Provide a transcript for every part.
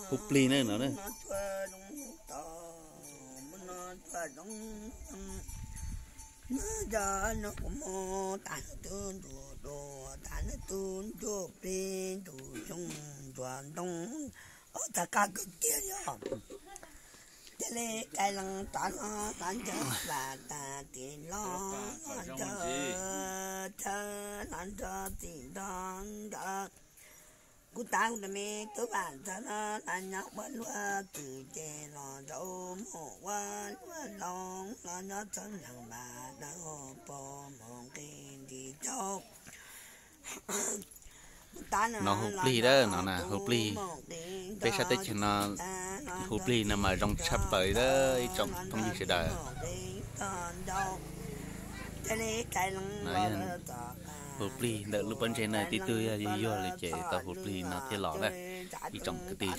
Hu plig na no na. Mus no tuaj zoo, nyob cov no kuv mus tas hnub twb ntuj dua, tas hnub twb ntuj plig ntuj xyoo ntuj ntoo, ob tag qab kawg kiag yog. Cia li kais lees tov hlo los nrog vas tas tim los nrog chaw los nrog tim nrog nkawd. Kuv tas kuv tus me tub vam txog no los nyob ua luaj twm ces los nraud mus ua luaj loo los nyob txog nraud vas dawb pog mus nqi nti caug. No hu plig dab no na, hu plig. Peb sab teb chaws no hu plig no mas zoo tshaj plaws li ib tsoom phooj ywg sawv daws. Hu plig ntawm lub pob ntseg no tib tug yog yuag yuag li ces tau hu plig no thiaj los na ib tsoom kwv tij.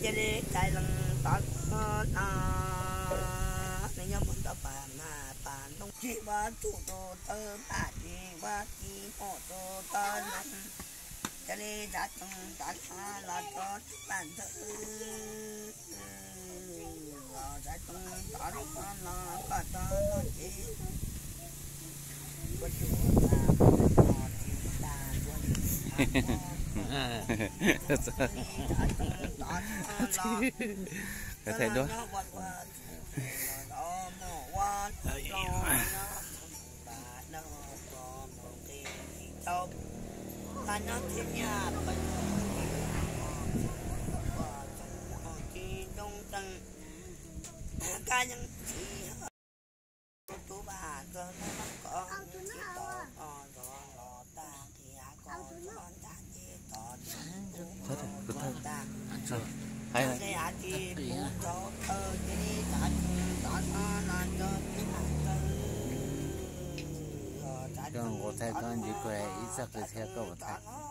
Cia li kais lees tov hlo no, nws nyob mus ntawm pas mas pas ntoo tsis ua tsuj tus tawb pas tsis ua tsis mus tus tawb no. Cia li tsav tsees tov hlo los rau tus pas ntawd, los tsav tsees tov hlo los koj tov no ces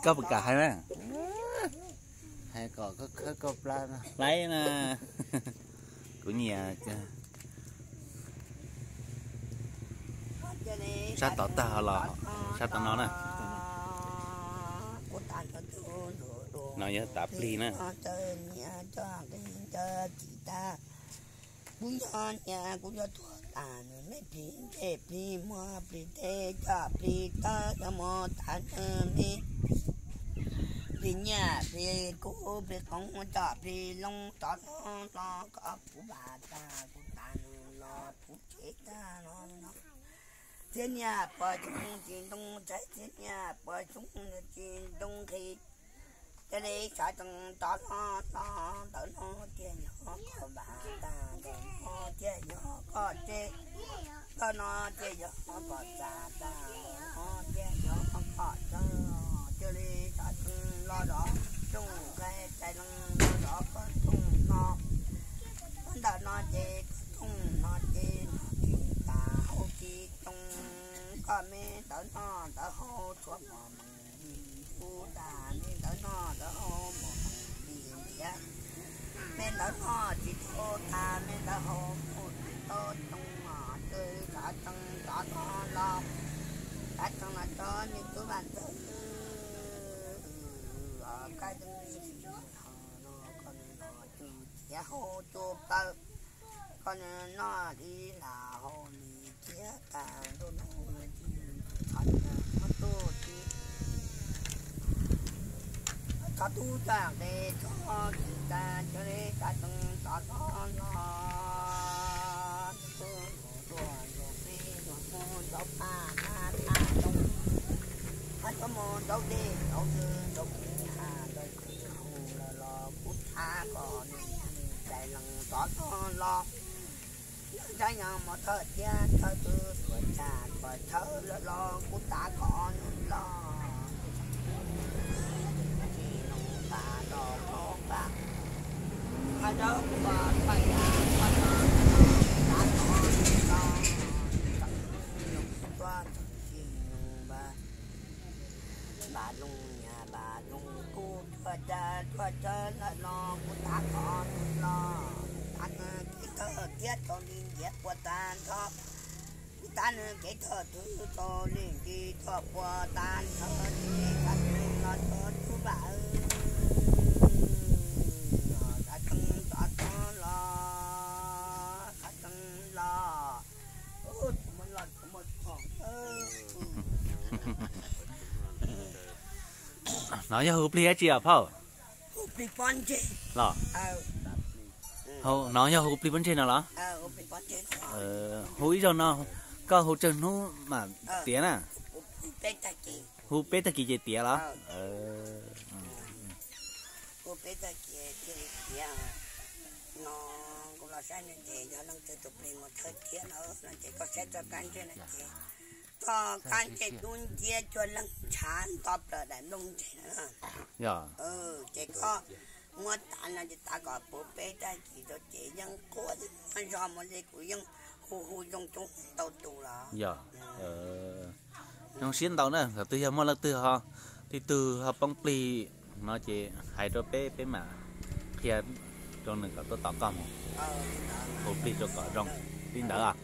Koj puas kam hais na? Hais kom koj khawb koj plab no. Laib na. Kuv nyiam. Sab tod tag los sab tod no na. No yog tav plig na. Kuv nyob niam kuv yuav tuag tas nws me plig ntsej plig muag plig teb coj plig tawb yuav mus tas nws me plig nyiaj plig kub plig qoob coj plig loo tov no los koj puv vas tas kuv tas nws los puv tsev tag no no. Txiv niag puas xyoob tsis ntoo tsaib txiv niag puas xyoob tsis ntoo nqhis. Cia li tsav tsees tov hlo los ntawm no tiag yog koj vas tas ntawm no tiag yog koj tsev, ntawm no tiag yog koj txas tas ntawm no tiag yog koj tsaug. Cia li tsav tsees los zov rooj nqaij tsav tsees los zov koj rooj no. Ntawm no ces koj rooj no ces no tsis tas hauv tsis coo, koj me ntawv noj ntawv haus tshuav mos mees li ntuj tas, me ntawv noj ntawv haus mos mees li ntiav, me ntawv noj tsis tau tas me ntawv haus mus tsis tau coo os. Ces tsav tsees tov hlo los, tsav tsees los rau nws tus vam ntxawg, koj no koj nws no tus thiab hauv tus plaws, koj nws noj li lam hau li thiab tas ntuj no qhov nws muab tuj tib qhov tub tag nqe txog tsis tas cia li tsav tsees tov hlo los tuaj ntuj tuaj ntuj plig ntuj mus nraud paj nab paj ntoo, qhov nraud mus nraud dej nraud nws nraud kwv ha nraud kwv hu lawm los kuv tav kom nws cais lees tov hlo los. Nyob ntsab nyob mos thawj tiab thawj twg tuam tsam tuam thawj lawm los kuv tav kom nws los tsis nug tas los qhov npam, qhov nraug kuv pom paj yam qhov nraug tav kom nws los tseem nug tuaj tseem tsis nug npam, npam loos nyam npam loos kub tuaj Tuaj txog ntawm no kuv tab tom los, kuv tab nws kev thawj thiab rau li ntiav puas tag nrho, kuv tab nws kev thawj twg rau li nti thawj puas tag nrho, ces tab nws los txog tub vam, tab tseeb tab tseeb los, tab tseeb los, mus los mus txog. Hnov yog hu plig dab tsi os phauj? Hu plig pob ntseg los? Hnov yog hu plig pob ntseg no los? Hu ib zaug no, koj hu tsawg hnub mam tiav na? Hu peb tag kis ces tiav los? Hu peb tag kis thiaj li tiav. No kuv los saib no ces yog leej twg tus plig mus thawj thiab no, no ces koj saib txoj kab ntsej no ces txoj kab ntsej dub nciab cuag leej ntshav nto plaws daim nplooj ntseg na. Yog. Ces koj muab tav no ces tav kom puv peb tag kis rau ces yeej quaj yeej muab zog mus li kuv yeej hu hu zoo coob ntau tus los. Yog. Zoo siab ntau na, thaum twg yog muaj leej twg ho, twg twg ho poob plig no ces hais rau peb, peb mam qhia rau nws kom tuaj tos koj mus. Hu plig rau kom zoo li ntawd os.